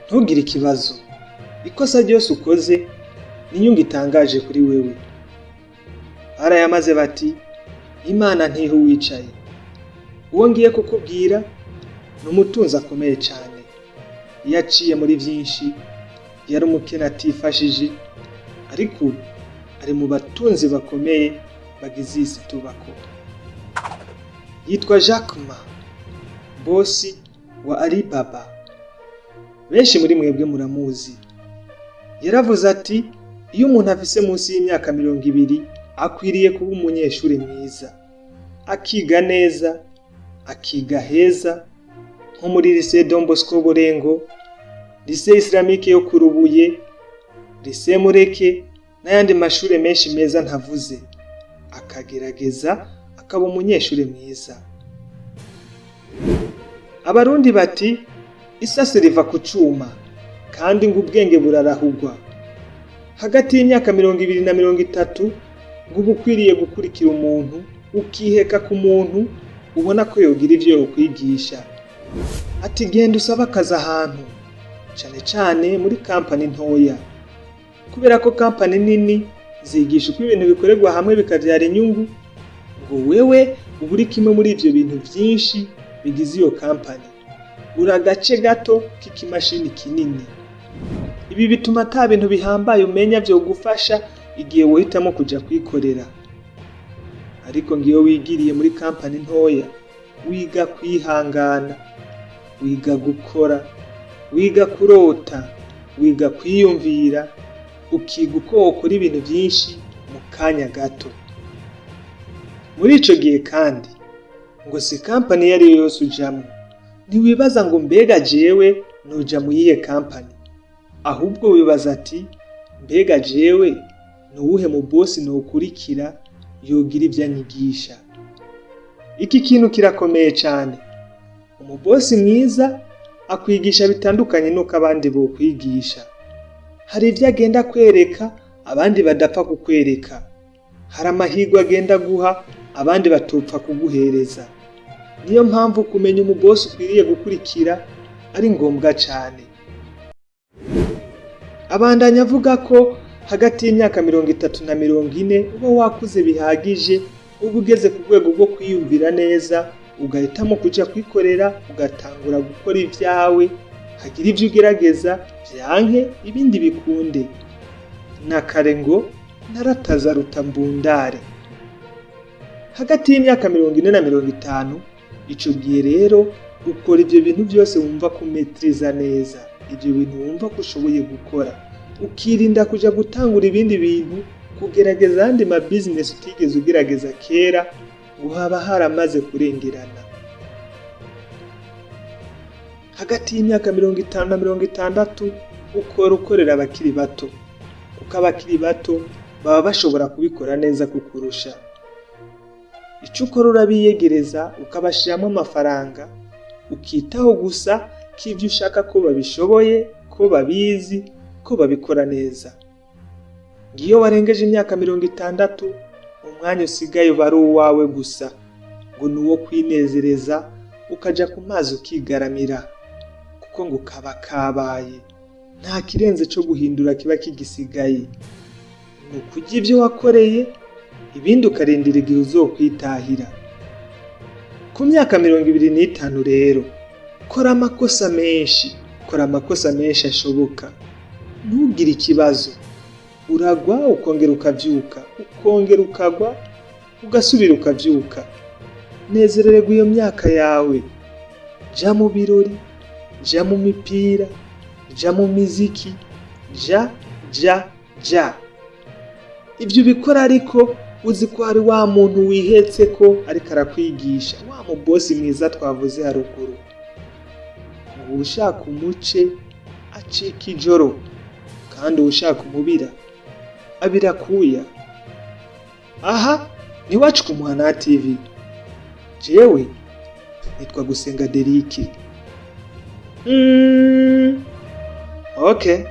Ntugire ikibazo, ikosa ryose ukoze ni inyungu itangaje kuri wewe. Barayamaze bati: "Imana ntiha uwicaye." Uwo ngiye kukubwira ni umutunzi akomeye cyane. Iyo aciye muri byinshi, yari umukene atifashije, ariko ubu ari mu batunzi bakomeye bagize iyi si tubako. Yitwa Jack Ma, bosi wa Alibaba. Benshi muri mwebwe muramuzi. Yaravuze ati: "Iyo umuntu afise munsi y'imyaka 20, akwiriye kuba umunyeshuri mwiza, akiga neza, akiga heza, nko muri Lycée Don Bosco Burengo, Lycée Islamique yo ku Rubuye, Lycée Mureke n'ayandi mashuri menshi meza ntavuze, akagerageza akaba umunyeshuri mwiza." Abarundi bati: "Isase riva ku cuma", kandi ngo ubwenge burarahugwa. Hagati y'imyaka 20 na 30, ngo uba ukwiriye gukurikira umuntu, ukiheka ku muntu ubona ko yogira ivyo yokwigisha. Ati: "Genda usabe akazi ahantu, cane cane muri kampani ntoya, kubera ko kampani nini zigisha uko ibintu bikorerwa hamwe bikavyara inyungu." Ngo wewe uba uri kimwe muri ivyo bintu vyinshi bigize iyo kampani, uri agace gato k'ikimashini kinini. Ibi bituma ata bintu bihambaye umenya vyogufasha igihe wohitamwo kuja kwikorera. Ariko ngiyo wigiriye muri kampani ntoya, wiga kwihangana, wiga gukora, wiga kurota, wiga kwiyumvira, ukiga uko wokora ibintu vyinshi mu kanya gato. Muri ico gihe kandi, ngo si kampani iyo ariyo yose ujamwo. Ntiwibaza ngo: "Mbega jewe noja mu yihe kampani?" Ahubwo wibaza ati: "Mbega jewe ni uwuhe mu bosi nokurikira yogira ivyo anyigisha?" Iki kintu kirakomeye cane. Umubosi mwiza akwigisha bitandukanye n'uko abandi bokwigisha. Hari ivyo agenda kwereka abandi badapfa kukwereka, hari amahirwe agenda guha abandi batopfa kuguhereza. Niyo mpamvu kumenya umubosi ukwiriye gukurikira ari ngombwa cane. Abandanya avuga ko hagati y'imyaka 30 na 40 uba wakuze bihagije, uba ugeze ku rwego rwo kwiyumvira neza, ugahitamo kuja kwikorera, ugatangura gukora ivyawe, hagira ivyo ugerageza vyanke, ibindi bikunde. Na kare ngo narataza rutambundare. Hagati y'imyaka 40 na 50, ico gihe rero ukora ivyo bintu vyose wumva ko umaîtrisa neza, ivyo bintu wumva ko ushoboye gukora, ukirinda kuja gutangura ibindi bintu, kugerageza ayandi ma business utigeze ugerageza kera, ngo haba haramaze kurengerana. Hagati y'imyaka 50 na 60, ukora ukorera abakiri bato, kuko abakiri bato baba bashobora kubikora neza kukurusha. Ico ukora, urabiyegereza, ukabashiramwo amafaranga, ukitaho gusa ko ivyo ushaka ko babishoboye, ko babizi, ko babikora neza. Ngiyo warengeje imyaka 60, umwanya usigaye uba ari uwawe gusa, ngo ni uwo kwinezereza, ukaja ku mazi ukigaramira, kuko ngo kaba kabaye, nta kirenze co guhindura kiba kigisigaye. Ni ukurya ivyo wakoreye, ibindi ukarindira igihe uzokwitahira. Ku myaka 25 rero, kora amakosa menshi, kora amakosa menshi ashoboka, ntugire ikibazo. Uragwa, ukongera ukavyuka, ukongera ukagwa, ugasubira ukavyuka. Nezerererwa iyo myaka yawe. Ja mu birori, ja mu mipira, ja mu miziki, ja, ja, ja. Ivyo ubikora ariko uzi ko hari wa muntu wihetse ko ariko arakwigisha, wa mubosi mwiza twavuze haruguru. Ngo uwushaka umuce acika ijoro, kandi uwushaka umubira abira akuya. Aha ni iwacu ku Muhana TV. Jewe nitwa Gusenga Derike. Okay.